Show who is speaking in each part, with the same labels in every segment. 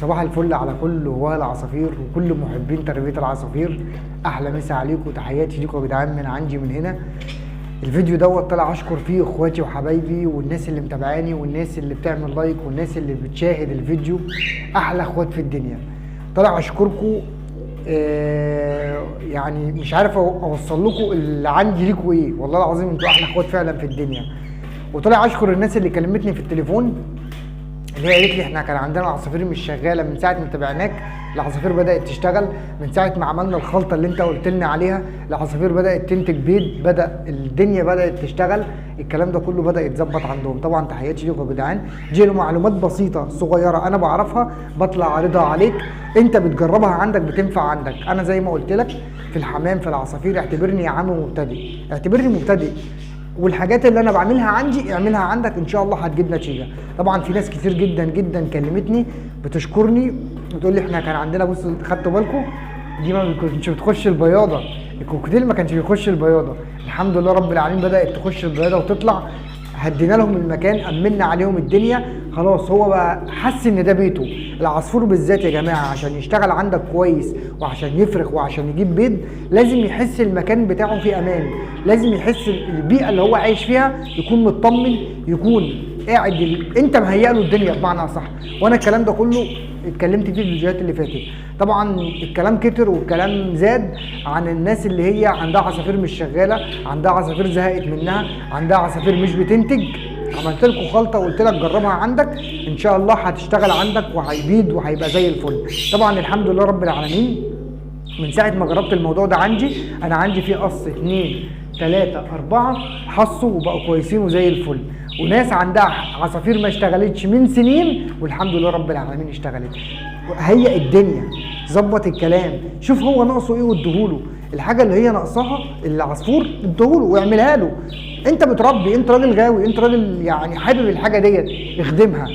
Speaker 1: صباح الفل على كل هواة العصافير وكل محبين تربية العصافير. احلى مسا عليكم وتحياتي ليكم يا جدعان من عندي من هنا. الفيديو دوت طلع اشكر فيه اخواتي وحبايبي والناس اللي متابعاني والناس اللي بتعمل لايك والناس اللي بتشاهد الفيديو، احلى اخوات في الدنيا. طلع اشكركم، يعني مش عارف اوصل لكم اللي عندي ليكم ايه، والله العظيم انتوا احلى اخوات فعلا في الدنيا. وطلع اشكر الناس اللي كلمتني في التليفون، اللي هي قالت لي احنا كان عندنا العصافير مش شغالة، من ساعة ما تابعناك العصافير بدات تشتغل، من ساعة ما عملنا الخلطة اللي انت قلت لنا عليها العصافير بدات تنتج بيض، بدا الدنيا بدات تشتغل، الكلام ده كله بدا يتظبط عندهم. طبعا تحياتي ليكم يا جدعان، دي معلومات بسيطة صغيرة انا بعرفها بطلع اعرضها عليك، انت بتجربها عندك بتنفع عندك. انا زي ما قلت لك في الحمام في العصافير اعتبرني يا عم مبتدئ، اعتبرني مبتدئ، والحاجات اللي انا بعملها عندي اعملها عندك ان شاء الله هتجيب نتيجة. طبعا في ناس كتير جدا جدا كلمتني بتشكرني وتقول لي احنا كان عندنا، بصوا خدتوا بالكم دي ما كانتش بتخش البياضه، الكوكتيل ما كانش بيخش البياضه، الحمد لله رب العالمين بدات تخش البياضه وتطلع. هدينا لهم المكان، امنا عليهم الدنيا، خلاص هو بقى حس ان ده بيته. العصفور بالذات يا جماعة عشان يشتغل عندك كويس وعشان يفرخ وعشان يجيب بيض لازم يحس المكان بتاعه فيه امان، لازم يحس البيئة اللي هو عايش فيها يكون مطمن، يكون قاعد انت مهيئ له الدنيا بمعنى اصح. وانا الكلام ده كله اتكلمت فيه في الفيديوهات اللي فاتت. طبعا الكلام كتر والكلام زاد عن الناس اللي هي عندها عصافير مش شغالة، عندها عصافير زهقت منها، عندها عصافير مش بتنتج. عملت لكم خلطه وقلت لك جربها عندك ان شاء الله هتشتغل عندك وهيبيض وهيبقى زي الفل. طبعا الحمد لله رب العالمين من ساعة ما جربت الموضوع ده عندي، انا عندي فيه قص 2 3 4 حصوا وبقوا كويسين وزي الفل، وناس عندها عصافير ما اشتغلتش من سنين والحمد لله رب العالمين اشتغلت. هيئ الدنيا، ظبط الكلام، شوف هو ناقصه ايه واديهوله، الحاجة اللي هي ناقصاها العصفور اديهوله واعملها له. انت بتربي، انت راجل غاوي، انت راجل يعني حابب الحاجة ديت، اخدمها.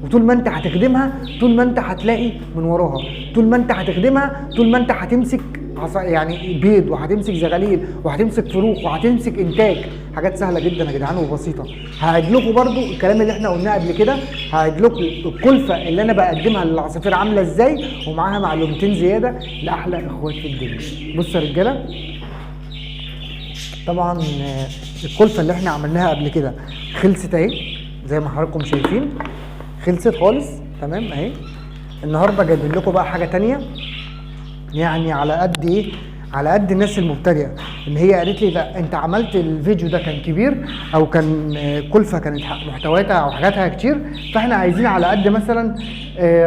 Speaker 1: وطول ما انت هتخدمها طول ما انت هتلاقي من وراها، طول ما انت هتخدمها طول ما انت هتمسك يعني بيض وهتمسك زغاليل وهتمسك فروخ وهتمسك انتاج. حاجات سهلة جدا يا جدعان وبسيطة. هعيد لكم برضو الكلام اللي احنا قلناه قبل كده، هعيد لكم الكلفة اللي انا بقدمها للعصافير عامله ازاي ومعاها معلومتين زيادة لاحلى اخوات في الدنيا. بصوا يا رجاله، طبعا الكلفة اللي احنا عملناها قبل كده خلصت اهي زي ما حضراتكم شايفين، خلصت خالص تمام اهي. النهارده جايبين لكم بقى حاجة تانية، يعني على قد ايه؟ على قد الناس المبتدئه، ان هي قالت لي لا انت عملت الفيديو ده كان كبير او كان كلفه كانت محتوياتها او حاجاتها كتير، فاحنا عايزين على قد مثلا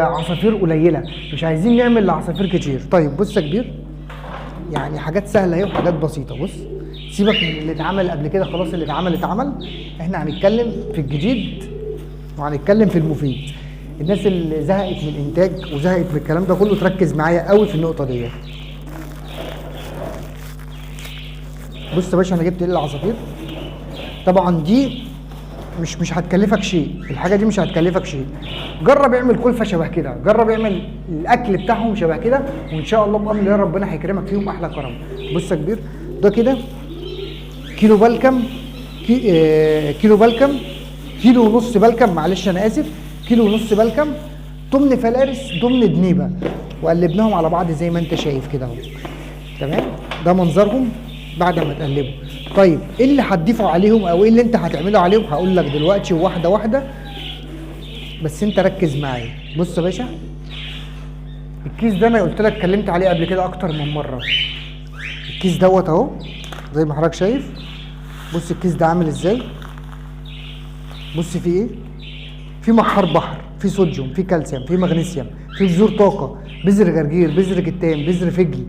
Speaker 1: عصافير قليله، مش عايزين نعمل لعصافير كتير. طيب بص يا كبير، يعني حاجات سهلة اهي وحاجات بسيطة. بص سيبك من اللي اتعمل قبل كده، خلاص اللي اتعمل اتعمل، احنا هنتكلم في الجديد وهنتكلم في المفيد. الناس اللي زهقت من الانتاج وزهقت من الكلام ده كله تركز معايا قوي في النقطة دي. بص يا باشا، انا جبت ايه العصافير؟ طبعا دي مش هتكلفك شيء، الحاجة دي مش هتكلفك شيء. جرب اعمل كلفه شبه كده، جرب اعمل الاكل بتاعهم شبه كده، وان شاء الله بامر الله ربنا هيكرمك فيهم احلى كرم. بص يا كبير، ده كده كيلو بلكم، كيلو بلكم، كيلو ونص بلكم، معلش انا اسف، كيلو ونص بلكم، تمن فلارس، تمن دنيبه، وقلبناهم على بعض زي ما انت شايف كده اهو. تمام، ده منظرهم بعد ما تقلبوا. طيب ايه اللي هتضيفه عليهم او ايه اللي انت هتعمله عليهم؟ هقول لك دلوقتي واحدة واحدة، بس انت ركز معايا. بص يا باشا، الكيس ده انا قلت لك اتكلمت عليه قبل كده اكتر من مرة. الكيس دوت اهو زي ما حضرتك شايف. بص الكيس ده عامل ازاي، بص فيه ايه، في محار بحر، في صوديوم، في كالسيوم، في مغنيسيوم، في بذور طاقة، بذر جرجير، بذر كتان، بذر فجل،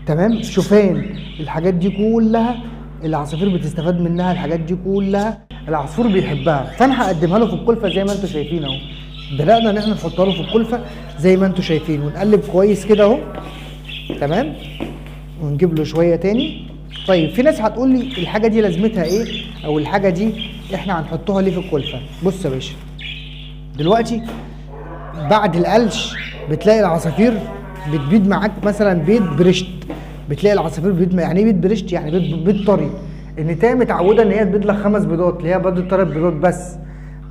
Speaker 1: تمام، شوفان. الحاجات دي كلها العصافير بتستفاد منها، الحاجات دي كلها العصفور بيحبها. فانا هقدمها له في الكلفة زي ما انتم شايفين اهو. بدأنا ان احنا نحطها له في الكلفة زي ما انتم شايفين، ونقلب كويس كده اهو، تمام، ونجيب له شوية تاني. طيب في ناس هتقول لي الحاجة دي لازمتها ايه، او الحاجة دي احنا هنحطها ليه في الكلفة؟ بص يا باشا، دلوقتي بعد القلش بتلاقي العصافير بتبيض معاك مثلا بيض برشت، بتلاقي العصافير بيض، يعني ايه بيض برشت؟ يعني بيض طري. النتايه متعوده ان هي تبيض لك 5 بيضات، اللي هي بيض 3 بيضات بس.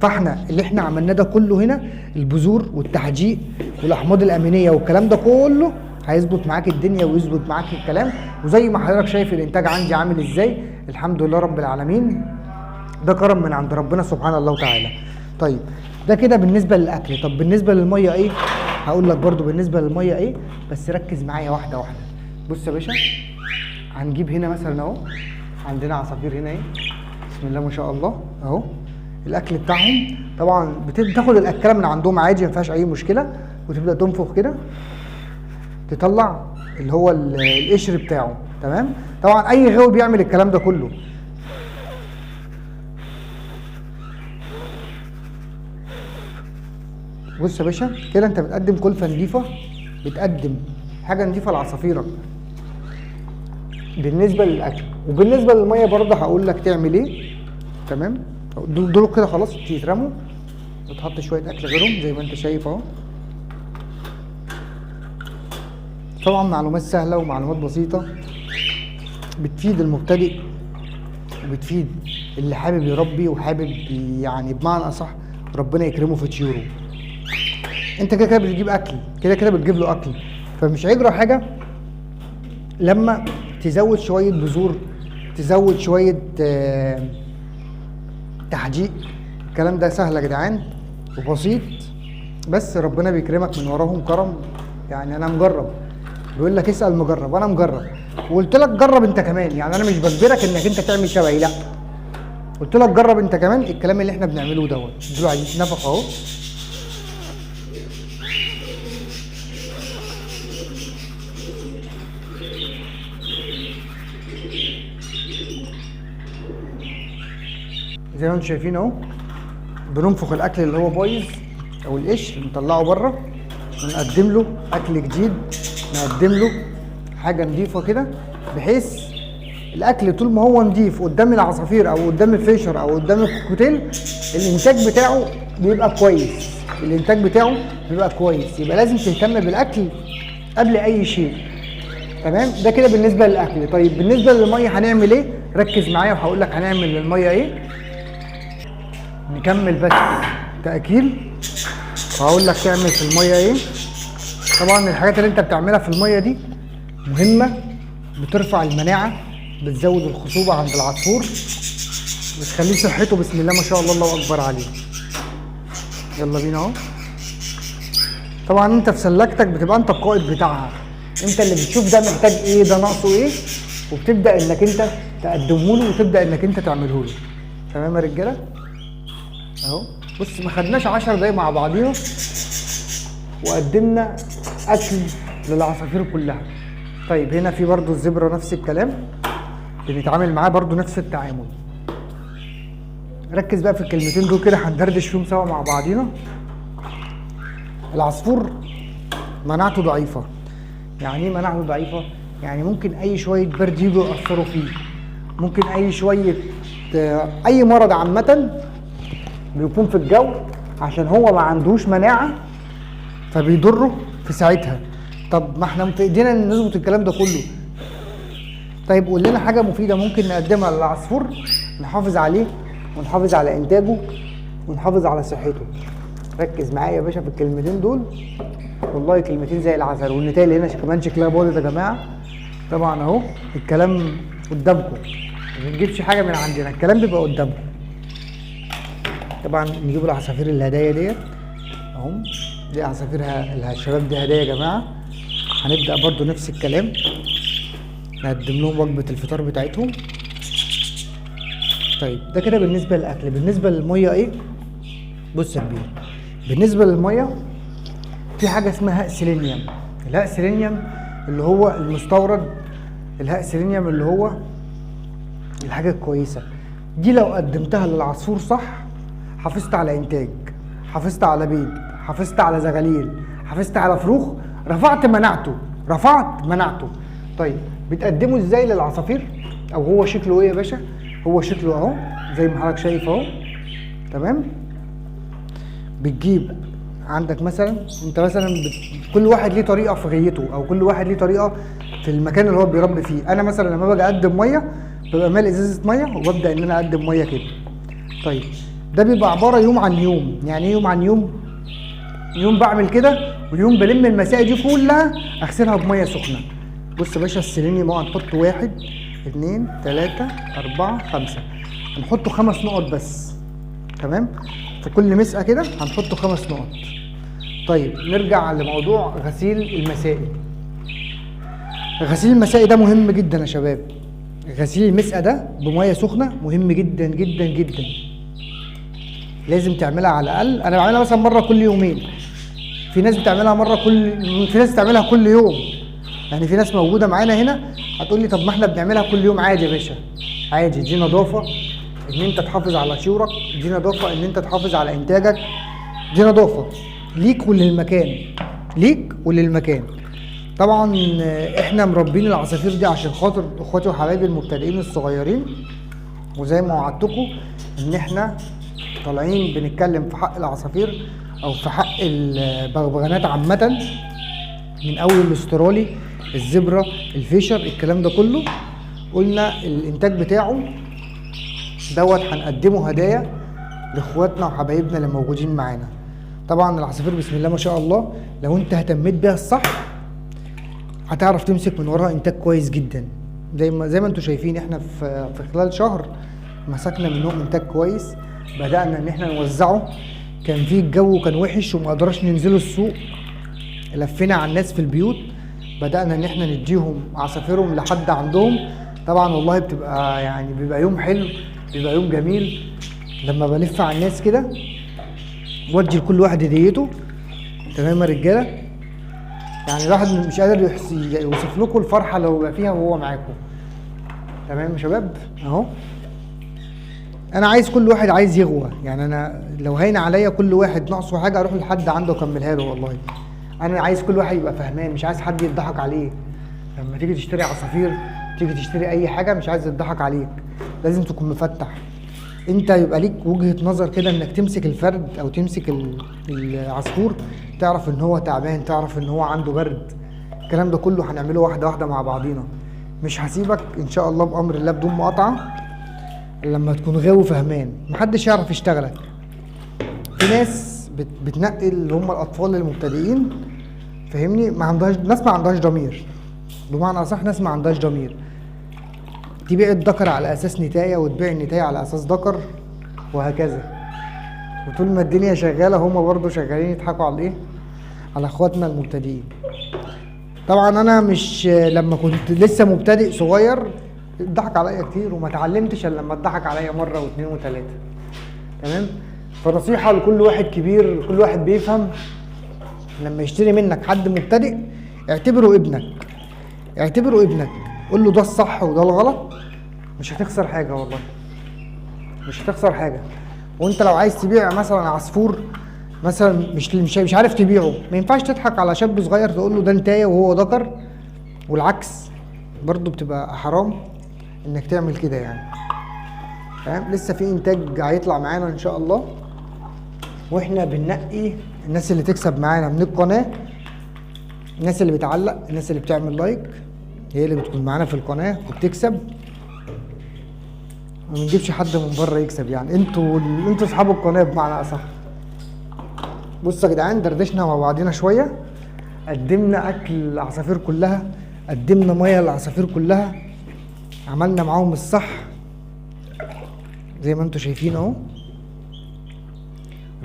Speaker 1: فاحنا اللي احنا عملناه ده كله هنا البذور والتحديق والاحماض الامينية والكلام ده كله، هيظبط معاك الدنيا ويظبط معاك الكلام. وزي ما حضرتك شايف الانتاج عندي عامل ازاي، الحمد لله رب العالمين، ده كرم من عند ربنا سبحانه الله وتعالى. طيب ده كده بالنسبة للاكل. طب بالنسبة للمية ايه؟ هقول لك برضو بالنسبة للمية ايه، بس ركز معايا واحدة واحدة. بص يا باشا، هنجيب هنا مثلا اهو، عندنا عصافير هنا ايه، بسم الله ما شاء الله اهو الاكل بتاعهم. طبعا بتاخد الاكلة من عندهم عادي، ما فيهاش اي مشكلة، وتبدا تنفخ كده تطلع اللي هو القشر بتاعه. تمام. طبعا اي غاوي بيعمل الكلام ده كله. بص يا باشا كده انت بتقدم كلفه نظيفة، بتقدم حاجة نظيفة لعصافيرك بالنسبة للاكل. وبالنسبة للمية برضه هقول لك تعمل ايه. تمام. دول كده خلاص يترموا، وتحط شوية اكل غيرهم زي ما انت شايف اهو. طبعا معلومات سهلة ومعلومات بسيطة، بتفيد المبتدئ وبتفيد اللي حابب يربي وحابب يعني بمعنى اصح ربنا يكرمه في طيوره. انت كده كده بتجيب اكل، كده كده بتجيب له اكل، فمش هيجرى حاجة لما تزود شوية بذور، تزود شوية تحديق. الكلام ده سهل يا جدعان وبسيط، بس ربنا بيكرمك من وراهم كرم. يعني انا مجرب، بيقول لك اسال مجرب، وانا مجرب، وقلت لك جرب انت كمان. يعني انا مش بجبرك انك انت تعمل شبهي، لا، قلت لك جرب انت كمان الكلام اللي احنا بنعمله دوت. دول عايزين نفخ اهو. زي ما انتم شايفين اهو، بننفخ الاكل اللي هو بايظ او القشر، نطلعه بره ونقدم له اكل جديد، نقدم له حاجة نظيفة كده، بحيث الاكل طول ما هو نظيف قدام العصافير او قدام الفيشر او قدام الكوكتيل، الانتاج بتاعه بيبقى كويس، الانتاج بتاعه بيبقى كويس. يبقى لازم تهتم بالاكل قبل اي شيء. تمام. ده كده بالنسبة للاكل. طيب بالنسبة للمية هنعمل ايه؟ ركز معايا وهقول لك هنعمل للمية ايه. نكمل بس تأكيل وهقول لك تعمل في المية ايه. طبعا الحاجات اللي انت بتعملها في المية دي مهمة، بترفع المناعة، بتزود الخصوبة عند العصفور، بتخليه صحته بسم الله ما شاء الله الله اكبر عليه. يلا بينا اهو. طبعا انت في سلكتك بتبقى انت القائد بتاعها، انت اللي بتشوف ده محتاج ايه، ده ناقصه ايه، وبتبدا انك انت تقدمه له وتبدا انك انت تعمله له. تمام يا رجاله اهو. بص ما خدناش 10 دقايق مع بعضينا وقدمنا اكل للعصافير كلها. طيب هنا في برضو الزبرة نفس الكلام، بنتعامل معاه برضو نفس التعامل. ركز بقى في الكلمتين دول كده، هندردش فيهم سوا مع بعضينا. العصفور مناعته ضعيفة. يعني ايه مناعته ضعيفة؟ يعني ممكن اي شوية برد يجوا يأثروا فيه، ممكن اي شوية اي مرض عامة بيكون في الجو، عشان هو ما عندوش مناعة فبيضره في ساعتها. طب ما احنا في ايدينا نظبط الكلام ده كله. طيب قول لنا حاجة مفيدة ممكن نقدمها للعصفور نحافظ عليه ونحافظ على انتاجه ونحافظ على صحته. ركز معايا يا باشا في الكلمتين دول، والله كلمتين زي العسل. والنتايه اللي هنا كمان شكلها باظت يا جماعة. طبعا اهو الكلام قدامكم، ما بنجيبش حاجة من عندنا، الكلام بيبقى قدامكم. طبعا نجيب العصافير الهدايا ديت اهم، دي عصافير الشباب دي هدايا يا جماعة. هنبدا برضو نفس الكلام، نقدم لهم وجبة الفطار بتاعتهم. طيب ده كده بالنسبة للاكل. بالنسبة للمية ايه؟ بص يا كبير، بالنسبة للمية في حاجة اسمها سيلينيوم. الهاء سيلينيوم اللي هو المستورد، الهاء سيلينيوم اللي هو الحاجة الكويسة دي، لو قدمتها للعصفور صح حافظت على انتاج، حافظت على بيض، حافظت على زغاليل، حافظت على فروخ، رفعت مناعته، رفعت مناعته. طيب بتقدمه ازاي للعصافير؟ او هو شكله ايه يا باشا؟ هو شكله اهو زي ما حضرتك شايف اهو. تمام. بتجيب عندك مثلا، انت مثلا كل واحد ليه طريقه في غيته، او كل واحد ليه طريقه في المكان اللي هو بيربي فيه. انا مثلا لما باجي اقدم مية ببقى مالي ازازة مية وببدا ان انا اقدم مية كده. طيب ده بيبقى عبارة يوم عن يوم. يعني ايه يوم عن يوم؟ يوم بعمل كده ويوم بلم المسائل دي كلها اغسلها بميه سخنة. بص يا باشا السيلينيوم اهو، هنحط 1 2 3 4 5، هنحطه 5 نقط بس. تمام، في كل مسقه كده هنحطه 5 نقط. طيب نرجع لموضوع غسيل المسائي. غسيل المسائي ده مهم جدا يا شباب. غسيل المسقه ده بميه سخنة مهم جدا جدا جدا، لازم تعملها على الاقل. انا بعملها مثلا مرة كل يومين، في ناس بتعملها مرة كل، في ناس بتعملها كل يوم. يعني في ناس موجودة معانا هنا هتقول لي طب ما احنا بنعملها كل يوم. عادي يا باشا، عادي. دي نظافة ان انت تحافظ على طيورك، دي نظافة ان انت تحافظ على انتاجك، دي نظافة ليك وللمكان، ليك وللمكان. طبعا احنا مربين العصافير دي عشان خاطر اخواتي وحبايبي المبتدئين الصغيرين، وزي ما وعدتكم ان احنا طالعين بنتكلم في حق العصافير او في حق البغبغانات عامة، من اول الاسترالي، الزبرة، الفيشر، الكلام ده كله. قلنا الانتاج بتاعه دوت هنقدمه هدايا لاخواتنا وحبايبنا اللي موجودين معانا. طبعا العصافير بسم الله ما شاء الله لو انت اهتميت بيها الصح هتعرف تمسك من وراها انتاج كويس جدا. زي ما انتم شايفين احنا في خلال شهر مسكنا منهم انتاج كويس، بدأنا ان احنا نوزعه. كان في الجو كان وحش وما قدرناش ننزله السوق، لفينا على الناس في البيوت، بدأنا ان احنا نديهم عصافيرهم لحد عندهم. طبعا والله بتبقى يعني بيبقى يوم حلو، بيبقى يوم جميل لما بلف على الناس كده وادي لكل واحد هديته. تمام يا رجاله، يعني الواحد مش قادر يوصف لكم الفرحة لو بقى فيها وهو معاكم. تمام يا شباب اهو. انا عايز كل واحد عايز يغوى، يعني انا لو هين عليا كل واحد ناقصه حاجة اروح لحد عنده اكملها له. والله انا عايز كل واحد يبقى فهمان، مش عايز حد يضحك عليه. لما تيجي تشتري عصافير، تيجي تشتري اي حاجة، مش عايز يضحك عليك، لازم تكون مفتح. انت يبقى ليك وجهة نظر كده انك تمسك الفرد او تمسك العصفور، تعرف ان هو تعبان، تعرف ان هو عنده برد. الكلام ده كله هنعمله واحدة واحدة مع بعضينا. مش هسيبك ان شاء الله بامر الله بدون مقاطعة لما تكون غاوي فهمان. محدش يعرف يشتغلك. في ناس بتنقي اللي هم الاطفال المبتدئين، فاهمني؟ ما عندهاش، ناس ما عندهاش ضمير، بمعنى اصح ناس ما عندهاش ضمير. تبيع الذكر على اساس نتايه وتبيع النتايه على اساس ذكر وهكذا. وطول ما الدنيا شغالة هما برضو شغالين يضحكوا على ايه؟ على اخواتنا المبتدئين. طبعا انا مش لما كنت لسه مبتدئ صغير اتضحك عليا كتير وما اتعلمتش الا لما اتضحك عليا مرة واثنين وثلاثة. تمام؟ فنصيحه لكل واحد كبير، كل واحد بيفهم، لما يشتري منك حد مبتدئ اعتبره ابنك، اعتبره ابنك، قول له ده الصح وده الغلط، مش هتخسر حاجة والله، مش هتخسر حاجة. وانت لو عايز تبيع مثلا عصفور مثلا مش عارف تبيعه، ما ينفعش تضحك على شاب صغير تقول له ده نتايه وهو ذكر، والعكس برضو بتبقى حرام انك تعمل كده يعني. تمام؟ لسه في انتاج هيطلع معانا ان شاء الله، واحنا بننقي الناس اللي تكسب معانا من القناة، الناس اللي بتعلق، الناس اللي بتعمل لايك، هي اللي بتكون معانا في القناة وبتكسب. ما بنجيبش حد من بره يكسب، يعني انتوا اصحاب القناة بمعنى اصح. بصوا يا جدعان، دردشنا مع بعضينا شوية، قدمنا اكل العصافير كلها، قدمنا مية للعصافير كلها، عملنا معاهم الصح زي ما انتوا شايفين اهو،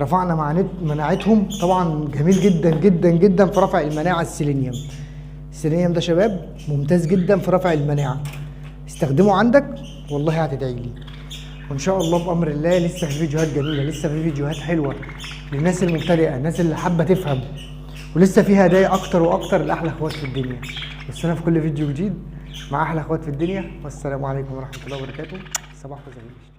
Speaker 1: رفعنا مناعتهم. طبعا جميل جدا جدا جدا في رفع المناعة. السيلينيوم، السيلينيوم ده شباب ممتاز جدا في رفع المناعة، استخدمه عندك والله هتدعي لي. وان شاء الله بامر الله لسه في فيديوهات جميلة، لسه في فيديوهات حلوة للناس المبتدئه، الناس اللي حابة تفهم، ولسه في هدايا اكتر واكتر لاحلى اخوات في الدنيا. بس انا في كل فيديو جديد مع احلى اخوات في الدنيا. والسلام عليكم ورحمة الله وبركاته. صباحكم زي القشطه.